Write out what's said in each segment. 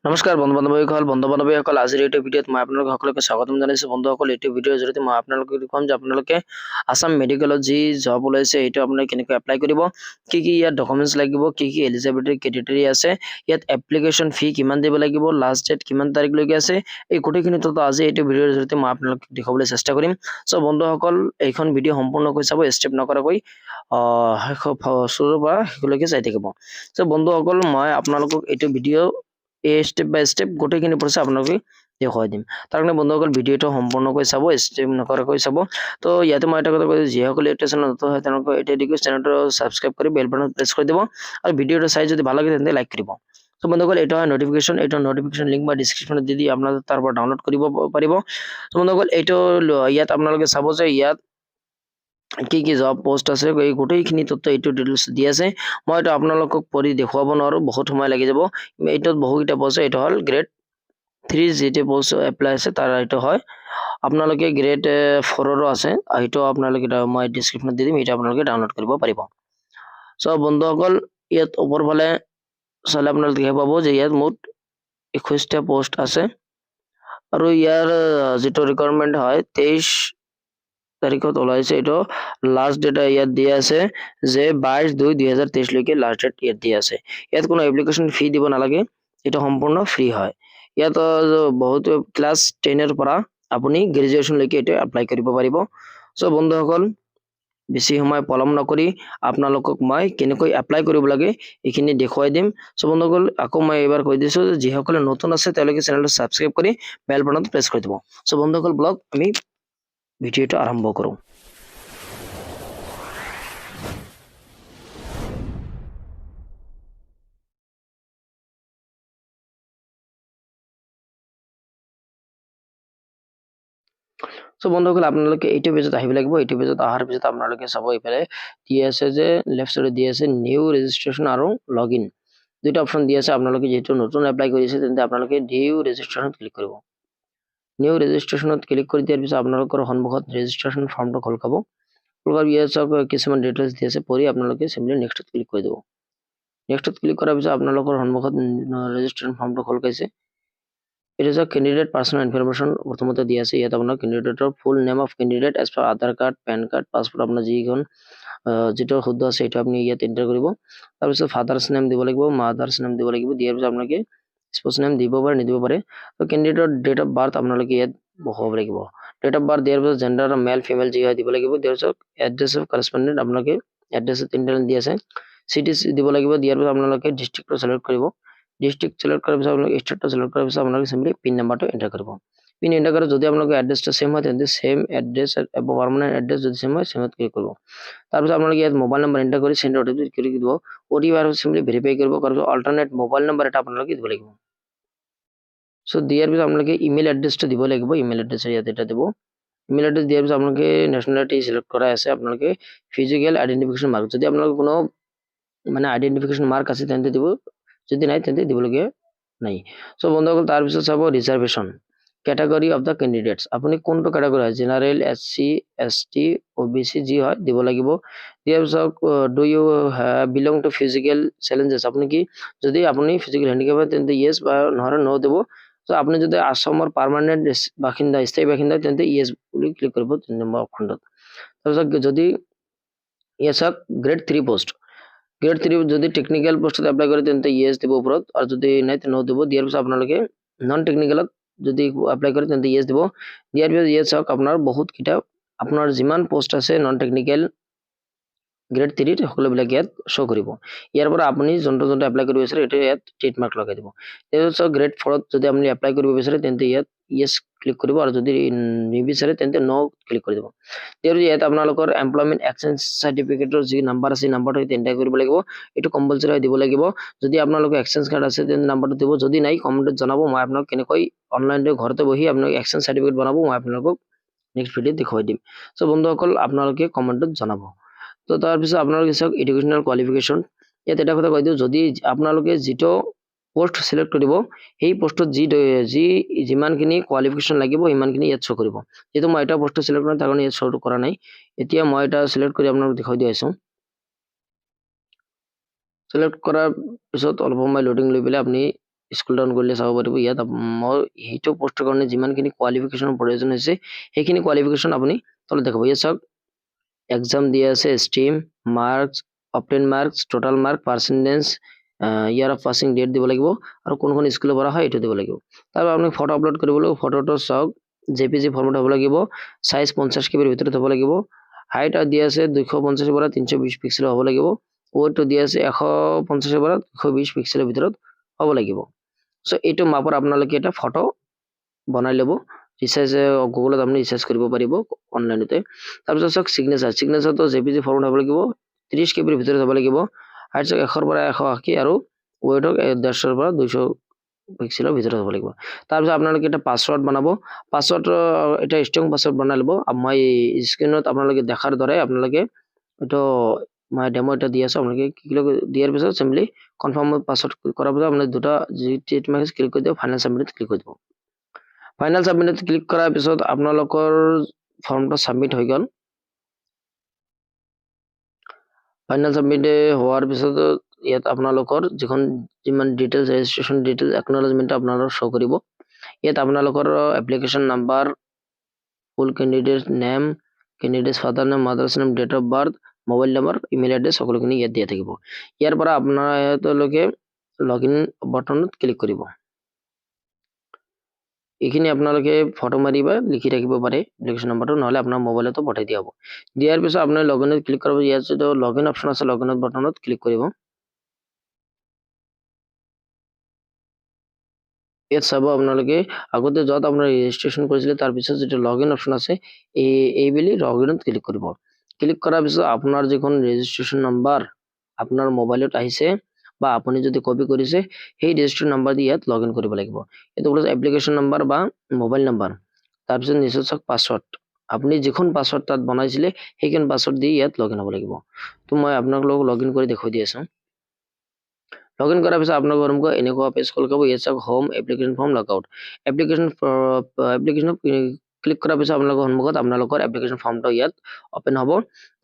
নমস্কাৰ বন্ধু বান্ধৱীসকল, আজিৰ এইটো ভিডিঅ'ত মই আপোনালোক সকলোকে স্বাগতম জনাইছোঁ। বন্ধুসকল, এইটো ভিডিঅ'ৰ জৰিয়তে মই আপোনালোকক দেখুৱাম যে আপোনালোকে আছাম মেডিকেলত যি জব ওলাইছে, সেইটো আপোনালোকে কেনেকৈ এপ্লাই কৰিব, কি কি ইয়াত ডকুমেণ্টছ লাগিব, কি কি এলিজিবিলিটি ক্ৰাইটেৰিয়া আছে, ইয়াত এপ্লিকেশ্যন ফি কিমান দিব লাগিব, লাষ্ট ডেট কিমান তাৰিখলৈকে আছে, এই গোটেইখিনি তথ্য আজি এইটো ভিডিঅ'ৰ জৰিয়তে মই আপোনালোকক দেখুৱাবলৈ চেষ্টা কৰিম। চ' বন্ধুসকল, এইখন ভিডিঅ' সম্পূৰ্ণকৈ চাব, স্কিপ নকৰাকৈ শেষ শুৰুৰ পৰা শেষলৈকে চাই থাকিব। চ' বন্ধুসকল, মই আপোনালোকক এইটো ভিডিঅ' এই ষ্টেপ বাই ষ্টেপ গোটেইখিনি প্ৰচেছ আপোনালোকে দেখুৱাই দিম। তাৰ কাৰণে বন্ধুসকল, ভিডিঅ'টো সম্পূৰ্ণকৈ চাব, স্কিপ নকৰাকৈ চাব। তো ইয়াতে মই এটা কথা কৈছোঁ, যিসকলে এইটো চেনেল নতুন হয়, তেওঁলোকে এতিয়া ৰিকুৱেষ্ট, চেনেলটো ছাবস্ক্ৰাইব কৰি বেল বাটনত প্ৰেছ কৰি দিব আৰু ভিডিঅ'টো চাই যদি ভাল লাগে, তেন্তে লাইক কৰিব। ত' বন্ধুসকল, এইটো হয় নটিফিকেশ্যন। এইটো নটিফিকেশ্যন লিংক মই ডিছক্ৰিপশ্যনত দি আপোনালোকে তাৰ পৰা ডাউনলোড কৰিব পাৰিব। ত' বন্ধুসকল, এইটো ইয়াত আপোনালোকে চাব যে ইয়াত কি কি জব পোষ্ট আছে, এই গোটেইখিনি তথ্য এইটো ডিটেইলছ দি আছে। মই এইটো আপোনালোকক পঢ়ি দেখুৱাব নোৱাৰোঁ, বহুত সময় লাগি যাব। এইটোত বহুকেইটা পোষ্ট। এইটো হ'ল গ্ৰেড 3 যিটো পোষ্ট এপ্লাই আছে তাৰ এইটো হয়। আপোনালোকে গ্ৰেড 4ৰো আছে, সেইটো আপোনালোকে মই ডিছক্ৰিপশ্যনত দি দিম, সেইটো আপোনালোকে ডাউনলোড কৰিব পাৰিব। চ' বন্ধুসকল, ইয়াত ওপৰ ফালে চালে আপোনালোকে দেখা পাব যে ইয়াত মুঠ 21টা পোষ্ট আছে আৰু ইয়াৰ যিটো ৰিকুৱাৰমেণ্ট হয়, 23 তাৰিখত ওলাইছে। এইটো লাষ্ট ডেট ইয়াত দিয়া আছে যে 22/2/2023লৈকে লাষ্ট ডেট ইয়াত দিয়া আছে। ইয়াত কোনো এপ্লিকেশ্যন ফি দিব নালাগে, এইটো সম্পূৰ্ণ ফ্ৰী হয়। ইয়াত বহুত ক্লাছ 10ৰ পৰা আপুনি গ্ৰেজুৱেশ্যনলৈকে এইটো এপ্লাই কৰিব পাৰিব। চ' বন্ধুসকল, বেছি সময় পলম নকৰি আপোনালোকক মই কেনেকৈ এপ্লাই কৰিব লাগে, এইখিনি দেখুৱাই দিম। চ' বন্ধুসকল, আকৌ মই এইবাৰ কৈ দিছোঁ যে যিসকলে নতুন আছে, তেওঁলোকে চেনেলটো ছাবস্ক্ৰাইব কৰি বেল বাটনত প্ৰেছ কৰি দিব। চ' বন্ধুসকল, বলক আমি ভিডিঅ'টো আৰম্ভ কৰোঁ। চ' বন্ধুসকল, আপোনালোকে এইটো পেজত আহিব লাগিব। এইটো পেজত অহাৰ পিছত আপোনালোকে চাব, এইফালে দি আছে যে লেফ্ট চাইডত দি আছে নিউ ৰেজিষ্ট্ৰেশ্যন আৰু লগ ইন, দুইটা অপশ্যন দি আছে। আপোনালোকে যিহেতু নতুন এপ্লাই কৰিছে, তেন্তে আপোনালোকে নিউ ৰেজিষ্ট্ৰেশ্যনত ক্লিক কৰিব। নিউ ৰেজিষ্ট্ৰেশ্যনত ক্লিক কৰি দিয়াৰ পিছত আপোনালোকৰ সন্মুখত ৰেজিষ্ট্ৰেশ্যন ফৰ্মটো খোল খাব। খোল খাব, ইয়াত চাওক, কিছুমান ডিটেইলছ দি আছে, পঢ়ি আপোনালোকে চিম্পলি নেক্সটত ক্লিক কৰি দিব। নেক্সটত ক্লিক কৰাৰ পিছত আপোনালোকৰ সন্মুখত ৰেজিষ্ট্ৰেশ্যন ফৰ্মটো খোল খাইছে। এইটো চাওক, কেণ্ডিডেট পাৰ্চনেল ইনফৰমেশ্যন প্ৰথমতে দি আছে। ইয়াত আপোনাৰ কেণ্ডিডেটৰ full name of candidate as per Aadhaar card, PAN card, passport, আপোনাৰ যিখন যিটো শুদ্ধ আছে, সেইটো আপুনি ইয়াত এণ্টাৰ কৰিব। তাৰপিছত ফাদাৰ্ছ নেম দিব লাগিব, মাদাৰ্ছ নেম দিব লাগিব। দিয়াৰ পিছত আপোনালোকে স্পাউছ নেম দিব পাৰে, নিদিব পাৰে। তো কেণ্ডিডেটৰ ডেট অফ বাৰ্থ আপোনালোকে ইয়াত বহুৱাব লাগিব। ডেট অফ বাৰ্থ দিয়াৰ পিছত জেণ্ডাৰ মেল, ফিমেল যি হয় দিব লাগিব। দিয়াৰ পিছত এড্ৰেছ অফ কৰেচপণ্ডেণ্ট, আপোনালোকে এড্ৰেছ তিনিটা দি আছে, চিটি দিব লাগিব। দিয়াৰ পিছত আপোনালোকে ডিষ্ট্ৰিক্টটো চিলেক্ট কৰিব। ডিষ্ট্ৰিক্ট চিলেক্ট কৰাৰ পিছত আপোনালোকে ষ্টেটটো চিলেক্ট কৰাৰ পিছত আপোনালোকে চিম্পলি পিন নাম্বাৰটো এণ্টাৰ কৰিব। পিন এণ্টাৰ কৰাৰ যদি আপোনালোকৰ এড্ৰেছটো ছেম হয়, তেন্তে ছেম এড্ৰেছ, পাৰ্মানেণ্ট এড্ৰেছ যদি ছেম হয়, ছেমত ক্লিক কৰিব। তাৰপিছত আপোনালোকে ইয়াত মোবাইল নম্বৰ এণ্টাৰ কৰি চেণ্ড অ'টিপি ক্লিক দিব। অ'টিপি আৰু চিম্পলি ভেৰিফাই কৰিব। তাৰপিছত অল্টাৰনেট মোবাইল নম্বৰ এটা আপোনালোকে দিব লাগিব। চ' দিয়াৰ পিছত আপোনালোকে ইমেইল এড্ৰেছটো দিব লাগিব। ইমেইল এড্ৰেছ ইয়াত এটা দিব। ইমেইল এড্ৰেছ দিয়াৰ পিছত আপোনালোকে নেশ্যনেলিটি চিলেক্ট কৰাই আছে। আপোনালোকে ফিজিকেল আইডেণ্টিফিকেশ্যন মাৰ্ক, যদি আপোনালোকৰ কোনো মানে আইডেণ্টিফিকেশ্যন মাৰ্ক আছে, তেন্তে দিব, যদি নাই তেন্তে দিবলগীয়া নাই। চ' বন্ধুসকল, তাৰপিছত চাব reservation category of the candidates, আপুনি কোনটো কেটেগৰী হয়, general, S C, S T, O' B C যি হয় দিব লাগিব। দিয়াৰ পিছত do you belong to physical challenges, আপুনি কি যদি আপুনি ফিজিকেল হেণ্ডিকেপ হয়, তেন্তে য়েছ বা নহ'লে ন' দিব। চ' আপুনি যদি আছামৰ পাৰ্মানেণ্ট বাসিন্দা, স্থায়ী বাসিন্দা, তেন্তে য়েছ বুলি ক্লিক কৰিব 3 নম্বৰ অপশ্যনটোত। তাৰপিছত যদি ইয়াত চাওক, গ্ৰেড 3 পোষ্ট, গ্ৰেড 3 যদি টেকনিকেল পোষ্টত এপ্লাই কৰে, তেন্তে য়েছ দিব ওপৰত আৰু যদি নাই ন' দিব। দিয়াৰ পিছত আপোনালোকে নন টেকনিকেলত যদি এপ্লাই কৰে, তেন্তে য়েছ দিব। দিয়াৰ পিছত ইয়াত চাওক, আপোনাৰ বহুতকেইটা আপোনাৰ যিমান পোষ্ট আছে নন টেকনিকেল গ্ৰেড 3ৰ, সকলোবিলাক ইয়াত শ্ব' কৰিব। ইয়াৰ পৰা আপুনি যোনটো যোনটো এপ্লাই কৰিব বিচাৰে, এইটো ইয়াত টিক মাৰ্ক লগাই দিব। তাৰপিছত চাওক, গ্ৰেড 4ত যদি আপুনি এপ্লাই কৰিব বিচাৰে, তেন্তে ইয়াত য়েছ ক্লিক কৰিব আৰু যদি নিবিচাৰে, তেন্তে ন' ক্লিক কৰি দিব। দিয়াৰ পিছত ইয়াত আপোনালোকৰ এমপ্লয়মেণ্ট এক্সচেঞ্জ চাৰ্টিফিকেটৰ যি নাম্বাৰ আছে, সেই নাম্বাৰটো ইয়াত এণ্টাৰ কৰিব লাগিব। এইটো কম্পালচৰি দিব লাগিব। যদি আপোনালোকৰ এক্সচেঞ্জ কাৰ্ড আছে, তেন্তে নাম্বাৰটো দিব। যদি নাই, কমেণ্টত জনাব, মই আপোনাক কেনেকৈ অনলাইনতে ঘৰতে বহি আপোনাক এক্সচেঞ্জ চাৰ্টিফিকেট বনাব, মই আপোনালোকক নেক্সট ভিডিঅ'ত দেখুৱাই দিম। চ' বন্ধুসকল, আপোনালোকে কমেণ্টত জনাব। তো তাৰপিছত আপোনালোকে চাওক, এডুকেশ্যনেল কোৱালিফিকেশ্যন। ইয়াত এটা কথা কৈ দিওঁ, যদি আপোনালোকে যিটো পোষ্ট চিলেক্ট কৰিব, সেই পোষ্টত যি যি যিমানখিনি কোৱালিফিকেশ্যন লাগিব, সিমানখিনি ইয়াত শ্ব' কৰিব। যিহেতু মই এটা পোষ্টটো চিলেক্ট কৰা, তাৰ কাৰণে ইয়াত শ্ব' কৰা নাই। এতিয়া মই এটা চিলেক্ট কৰি আপোনালোক দেখুৱাই দি আছোঁ। চিলেক্ট কৰাৰ পিছত অলপ সময় লোডিং লৈ পেলাই আপুনি স্ক্ৰল ডাউন কৰিলে চাব পাৰিব। ইয়াত মই সেইটো পষ্টৰ কাৰণে যিমানখিনি কোৱালিফিকেশ্যনৰ প্ৰয়োজন হৈছে, সেইখিনি কোৱালিফিকেশ্যন আপুনি তলত দেখাব। ইয়াত চাওক, এক্সাম দিয়া আছে, stream, marks, obtained marks, total mark, percentage, year of passing, date দিব লাগিব আৰু কোনখন স্কুলৰ পৰা হয় এইটো দিব লাগিব। তাৰপৰা আপুনি ফটো আপলোড কৰিব লাগিব। ফটোটো চাওক, জেপিজি ফৰ্মেট হ'ব লাগিব, চাইজ 50 কেবিৰ ভিতৰত হ'ব লাগিব, হাইট দিয়া আছে 250ৰ পৰা 320 পিক্সেল হ'ব লাগিব, ৱেইটটো দিয়া আছে 150ৰ পৰা 220 পিক্সেলৰ ভিতৰত হ'ব লাগিব। চ' এইটো মাপৰ আপোনালোকে এটা ফটো বনাই ল'ব। ৰিচাৰ্জ, গুগলত আপুনি ৰিচাৰ্জ কৰিব পাৰিব অনলাইনতে। তাৰপিছত চাওক, চিগনেচাৰ। চিগনেচাৰটো জেপিজি ফৰ্মেট হ'ব লাগিব, 30 কেবিৰ ভিতৰত হ'ব লাগিব, হাইট চাওক 100ৰ পৰা 180 আৰু ৱেইটক 150ৰ পৰা 200 পিক্সেলৰ ভিতৰত হ'ব লাগিব। তাৰপিছত আপোনালোকে এটা পাছৱৰ্ড বনাব। পাছৱৰ্ড এটা ষ্ট্ৰং পাছৱৰ্ড বনাই ল'ব। মই স্ক্ৰীণত আপোনালোকে দেখাৰ দৰে আপোনালোকে এইটো মই ডেমো এটা দি আছোঁ। আপোনালোকে ক্লিক দিয়াৰ পিছত চিম্পলি কনফাৰ্ম পাছৱৰ্ড কৰাৰ পিছত আপোনালোকে দুটা যি ক্লিক কৰি দিব, ফাইনেল ছাবমিটত ক্লিক কৰি দিব। ফাইনেল ছাবমিটত ক্লিক কৰাৰ পিছত আপোনালোকৰ ফৰ্মটো ছাবমিট হৈ গ'ল। ফাইনেল ছাবমিট হোৱাৰ পিছত ইয়াত আপোনালোকৰ যিখন যিমান ডিটেইলছ, ৰেজিষ্ট্ৰেশ্যন ডিটেইলছ, একনলেজমেণ্ট আপোনালোকৰ শ্ব' কৰিব। ইয়াত আপোনালোকৰ application number, full candidate name, candidate father name, mother's name, date of birth, mobile number, email address সকলোখিনি ইয়াত দিয়া থাকিব। ইয়াৰ পৰা আপোনালোকে লগ ইন বটনত ক্লিক কৰিব। এইখিনি আপোনালোকে ফটো মাৰি বা লিখি ৰাখিব পাৰে এপ্লিকেশ্যন নম্বৰটো, নহ'লে আপোনাৰ মোবাইলতো পঠাই দিয়া হ'ব। দিয়াৰ পিছত আপোনাৰ লগ ইনত ক্লিক কৰিব। ইয়াত যিটো লগ ইন অপশ্যন আছে, লগ ইনত বটনত ক্লিক কৰিব। ইয়াত চাব আপোনালোকে আগতে য'ত আপোনাৰ ৰেজিষ্ট্ৰেশ্যন কৰিছিলে, তাৰপিছত যিটো লগ ইন অপশ্যন আছে, এই বুলি লগ ইনত ক্লিক কৰিব। ক্লিক কৰাৰ পিছত আপোনাৰ যিখন ৰেজিষ্ট্ৰেশ্যন নাম্বাৰ আপোনাৰ মোবাইলত আহিছে বা আপুনি যদি কপি কৰিছে, সেই ৰেজিষ্ট্ৰেশ্যন নাম্বাৰ দি ইয়াত লগ ইন কৰিব লাগিব। এইটো বোলে এপ্লিকেশ্যন নাম্বাৰ বা মোবাইল নাম্বাৰ। তাৰপিছত নিশ্চয় চাওক পাছৱৰ্ড, আপুনি যিখন পাছৱৰ্ড তাত বনাইছিলে সেইখন পাছৱৰ্ড দি ইয়াত লগ ইন হ'ব লাগিব। তো মই আপোনালোকক লগ ইন কৰি দেখুৱাই দি আছোঁ। লগ ইন কৰাৰ পিছত আপোনালোকৰ সন্মুখত এনেকুৱা পেজ খোল খাব। ইয়াত চাওক, home, application form, log out. এপ্লিকেশ্যনত ক্লিক কৰাৰ পিছত আপোনালোকৰ সন্মুখত আপোনালোকৰ এপ্লিকেশ্যন ফৰ্মটো ইয়াত অপেন হ'ব।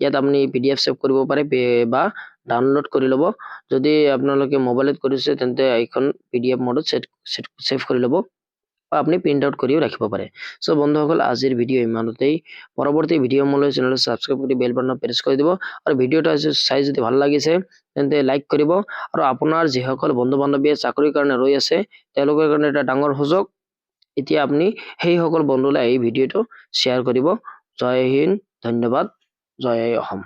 ইয়াত আপুনি পিডিএফ ছেভ কৰিব পাৰে বা ডাউনলোড কৰি ল'ব। যদি আপোনালোকে মোবাইলত কৰিছে, তেন্তে এইখন পিডিএফ মডত ছেভ কৰি ল'ব বা আপুনি প্ৰিণ্ট আউট কৰিও ৰাখিব পাৰে। চ' বন্ধুসকল, আজিৰ ভিডিঅ' ইমানতেই। পৰৱৰ্তী ভিডিঅ' মোলৈ চেনেলটো ছাবস্ক্ৰাইব কৰি বেল বাটনত প্ৰেছ কৰি দিব আৰু ভিডিঅ'টো চাই যদি ভাল লাগিছে তেন্তে লাইক কৰিব। আৰু আপোনাৰ যিসকল বন্ধু বান্ধৱীয়ে চাকৰিৰ কাৰণে ৰৈ আছে, তেওঁলোকৰ কাৰণে এটা ডাঙৰ সুযোগ। এতিয়া আপুনি সেইসকল বন্ধুলৈ এই ভিডিঅ'টো শ্বেয়াৰ কৰিব। জয় হিন্দ, ধন্যবাদ, জয় অসম।